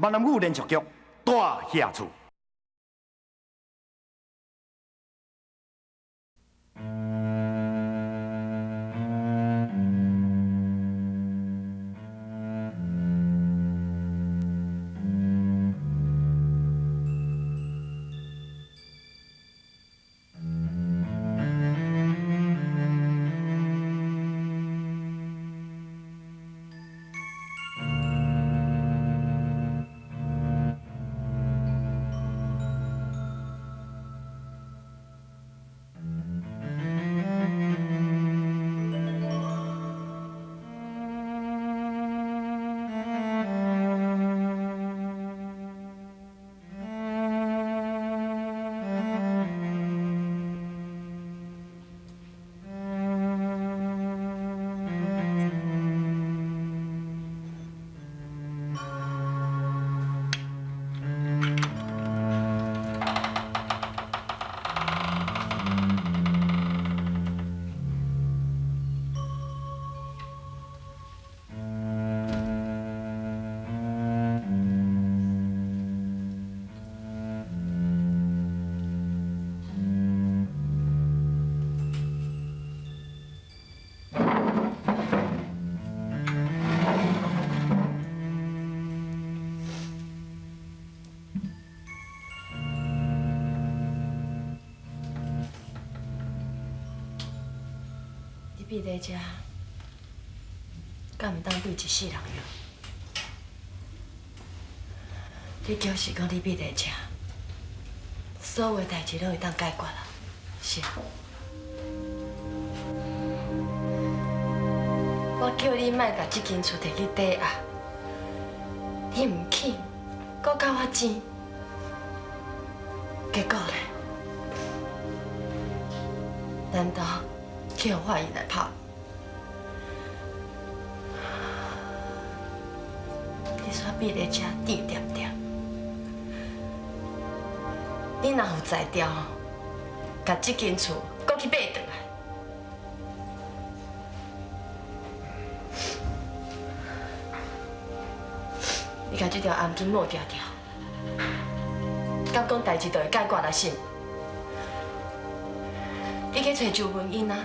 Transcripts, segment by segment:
闽南语连续剧《大侠厝》。你覕佇遮，敢毋當對一世人用？你就是講你覕佇遮，所有代誌攏會當解決啊，是。我叫你莫共這間厝提去抵押，你毋肯，閣共我爭，結果咧？難道去予法院來拍？你煞覕佇遮甜恬恬，你若有才調，共這間厝閣去買轉來。你共這條頷頸抹牢牢，敢講代誌就會解決啊？是？你去揣周文英啊！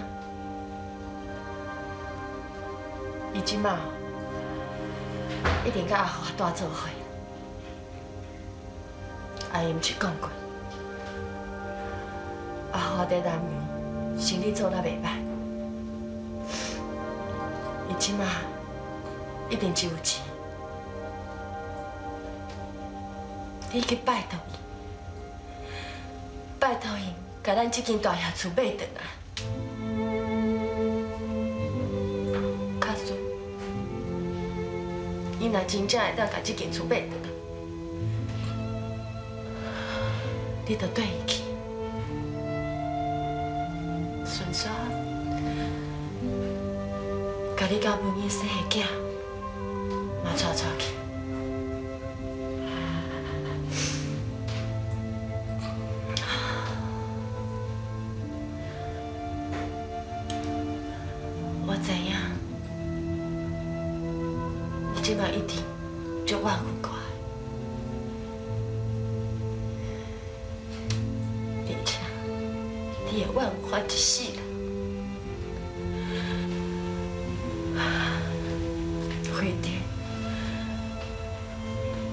伊這馬一定佮阿華蹛做伙。阿姨毋是講過，阿華佇南洋生意做得袂䆀，伊這馬一定真有錢。你去拜託伊，拜託伊，共咱這間大廈厝買轉來。假使伊若真正會當共這間厝買轉來，你就綴伊去，順紲共你佮文英生的囝嘛帶帶去。我知影，你這擺一定足怨恨我，而且你會怨我一世人。反正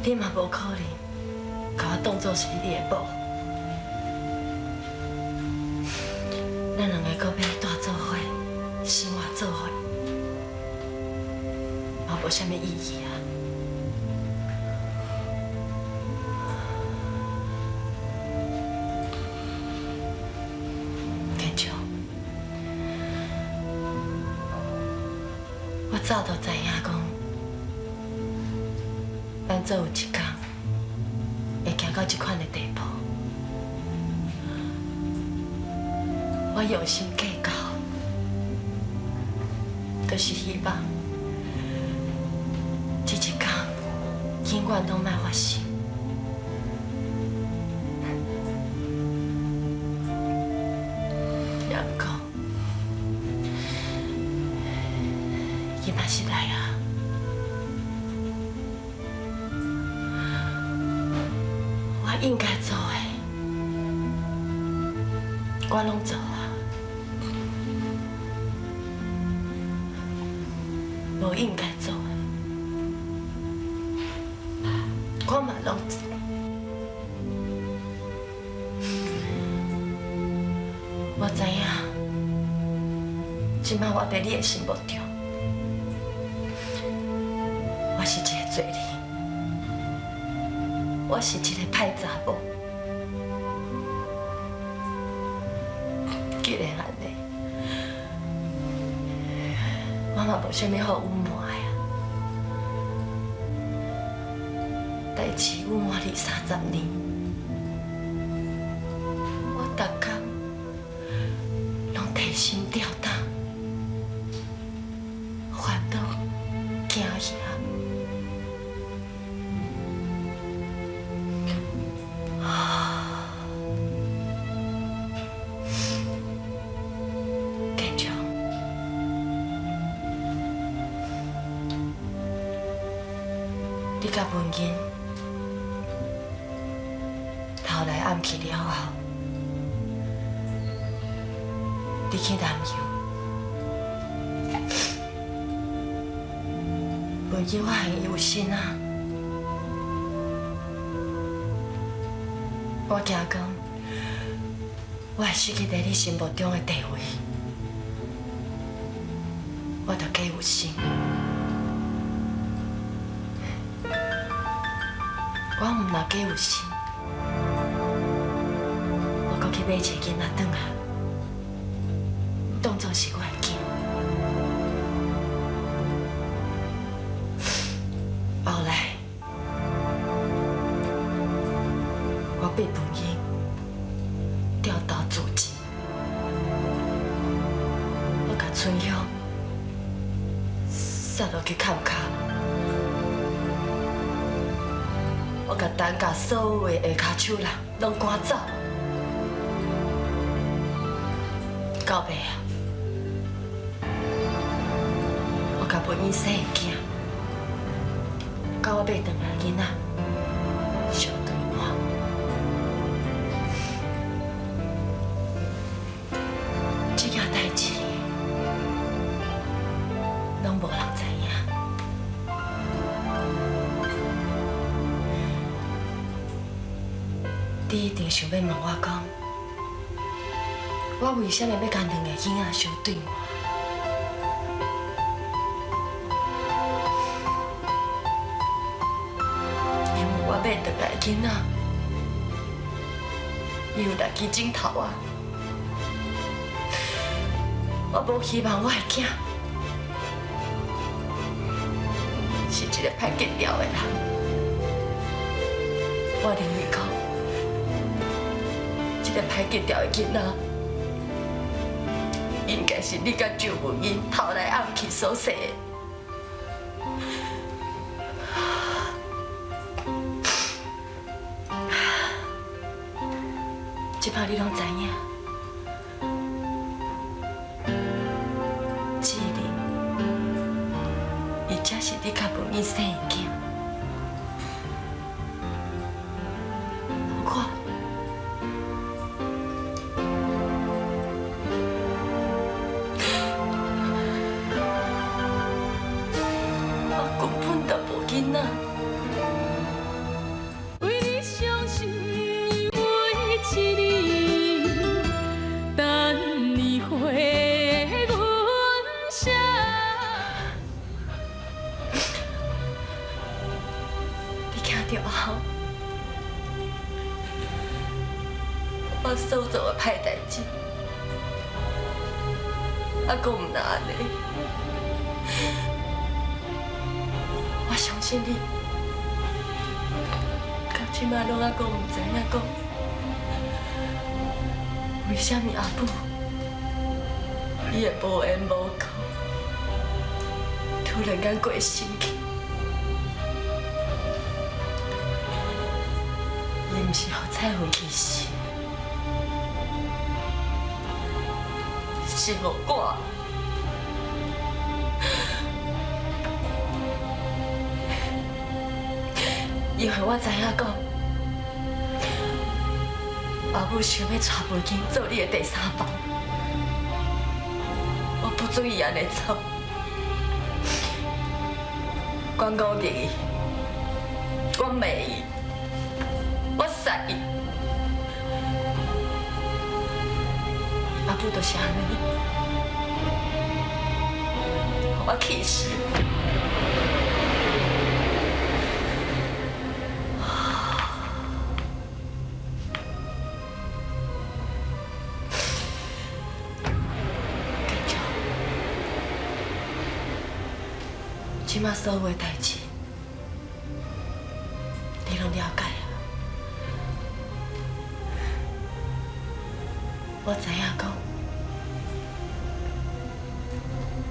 你嘛無可能共我當做是你的某，咱兩個閣欲蹛做伙，生活做伙，嘛無啥物意義啊。建章，我早就知影講，咱總有一天會行到這款的地步。我用心計較，就是希望這一天永遠攏莫發生。也毋過，伊嘛是來啊。應該做的，我攏做啊。無應該做的，我嘛攏做。我知影，這擺我佇你的心目中，我是一個罪人，我是一個歹查某。既然按呢，我嘛無啥物好隱瞞的啊。代誌隱瞞二三十年，我逐工攏提心吊膽，煩惱、驚嚇。建昌，你佮文英偷來暗去了後，你去南洋，文英發現伊有身啊，我驚講，我會失去佇你心目中的地位，我就假有心。我毋若假有心，我閣去買一个囡仔轉來，當作是我的囝。後來，我被文英調到自治，我共春香殺落去砍跤。我共陳家所有的下跤手人攏趕走，到尾啊，我共文英生的囝，佮我買轉來的囡仔相對換。這件代誌攏無人知影。你一定想欲問我講，我為啥物欲共兩個囡仔相對換？因為我買轉來的囡仔，伊有六支指頭啊！我無希望我的囝是一個歹格調的人。我認為講，這個歹格調的囡仔，應該是你佮周文英偷來暗去所生的。這擺你攏知影，志玲，伊才是你佮文英生的囝。我根本就無囡仔。為你傷心，為一日，等你回阮聲。你聽著後，我所做的歹代誌，猶閣毋若按呢。我相信你，到這擺攏猶閣毋知影講，為啥物阿母伊會無緣無故突然間過身去？伊毋是予彩雲去死，是予我。因為我知影講，阿母想欲娶文英做你的第三房，我不准伊按呢做。我侮辱伊，我骂伊，我杀伊，阿母就是按呢，予我氣死。建昌，這馬所有的代誌，你攏了解啊？我知影講，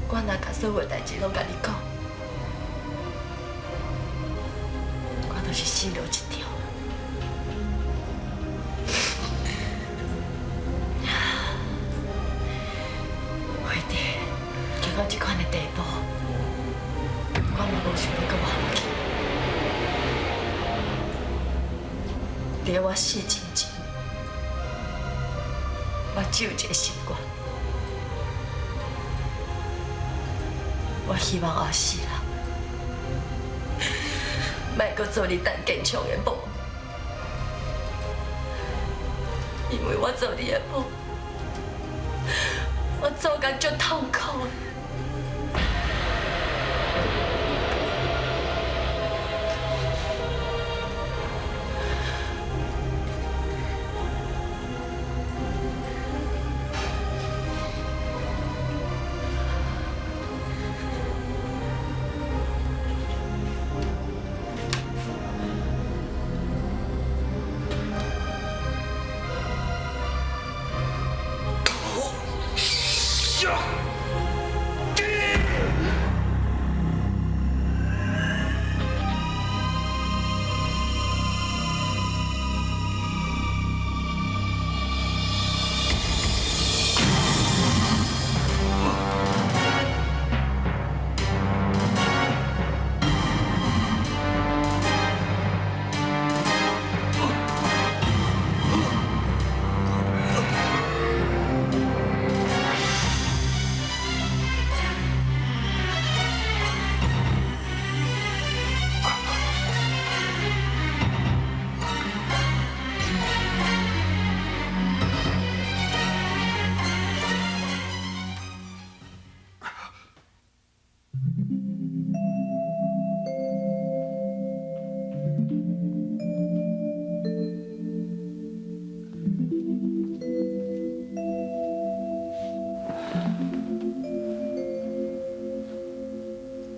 我若共所有的代誌攏共你講，我就是死路一條。慧弟，行到這款的地步，我嘛無想欲閣活落去。佇我死之前，我只有一个心願，我希望後世人莫閣做你陳建昌的某，因為我做你的某，我做甲足痛苦。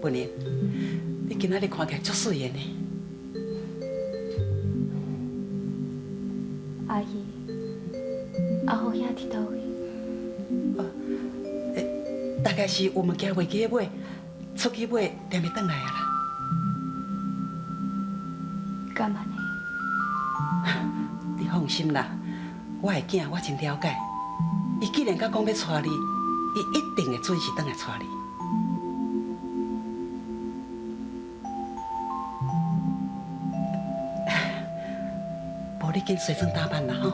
文玲，你今仔日看起來足媠的呢。阿姨，阿虎兄佇佗位？哦，大概是有物件袂記得買，出去買，踮會轉來啊啦。敢按呢？你放心啦，我的囝我真了解，伊既然敢講欲娶你，伊一定會準時轉來娶你。無你緊梳妝打扮啦，吼。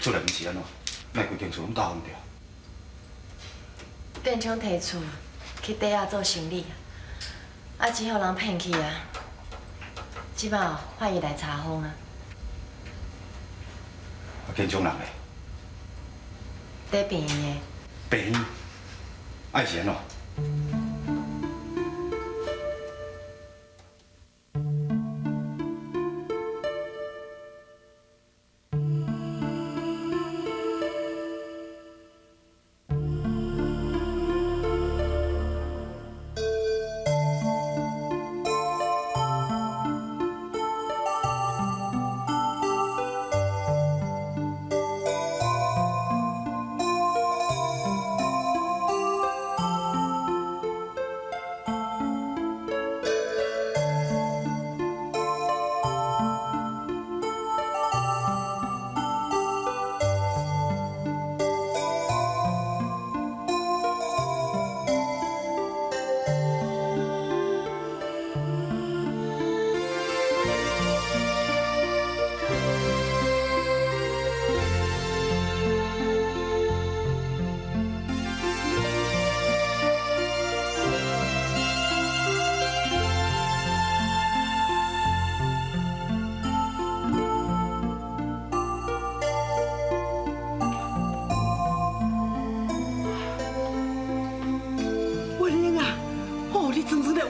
出來面是按怎？莫規間厝攏鬥風著。店長提厝去底下做生理，啊，錢予人騙去啊！這擺法院來查封啊！啊，建昌人咧？佇病院的。病院？啊，伊是按怎？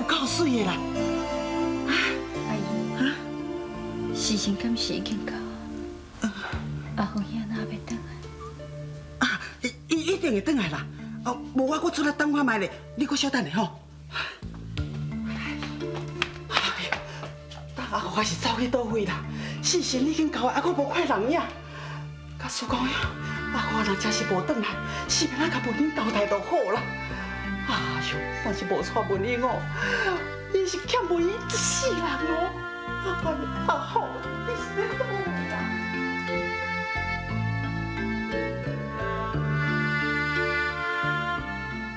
夠媠的啦。阿姨，時辰敢是已經到？阿虎兄哪欲轉來？啊，伊一定會轉來啦。哦，無我閣出來等看覓咧，你閣稍等下吼。阿虎還是走去佗位啦？時辰已經到啊，閣無看人影。假使講阿虎若真是無轉來，是欲按怎共文英交代就好啦。哎喲，若是無娶文英哦，伊是欠文英一世人哦。阿虎，你是咧佗位啦？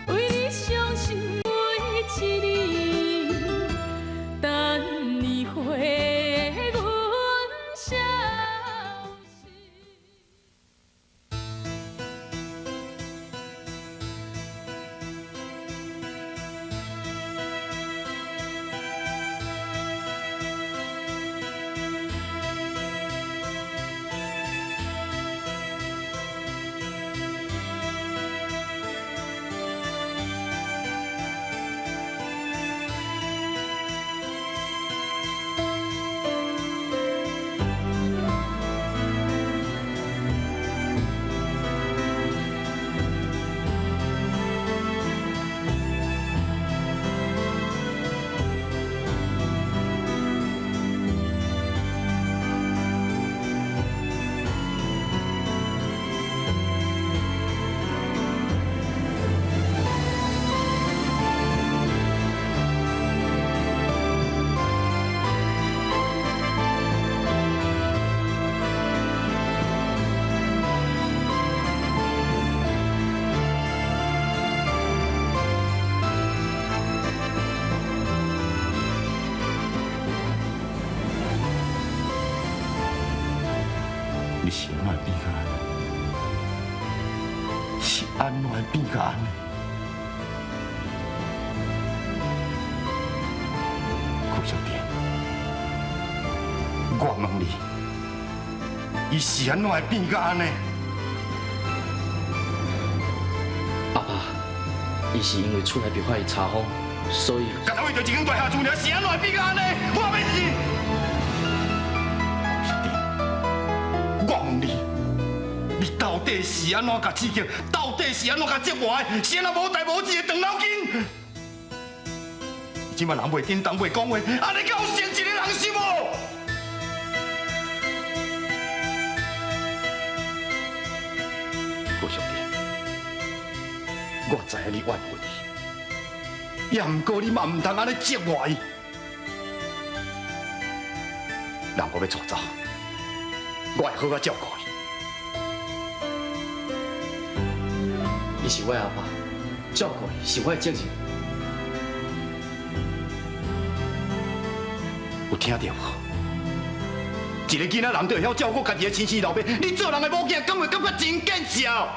為你傷心每一日，等你回阮消息。你是按怎變甲按呢？是按怎會變甲按呢？顧小姐，我問你，伊是按怎會變甲按呢？阿爸，伊是因為厝內被發現查封，所以。敢若為著一間大廈厝爾，是按怎會變甲按呢？我欲認。顧小姐，我問你，你到底是按怎共刺激？到底是按怎共折磨的？是按怎無代無誌的斷腦筋？這擺人袂叮當袂講話，按呢敢有成一個人心無？顧小姐，我知影你怨恨伊，也毋過你嘛毋通按呢折磨伊。人我欲帶走，我會好好照顧伊。伊是我的阿爸，照顧伊是我的責任。有聽著無？一個囡仔人就會曉照顧家己的親生老爸，你做人的某囝，敢會感覺真見笑？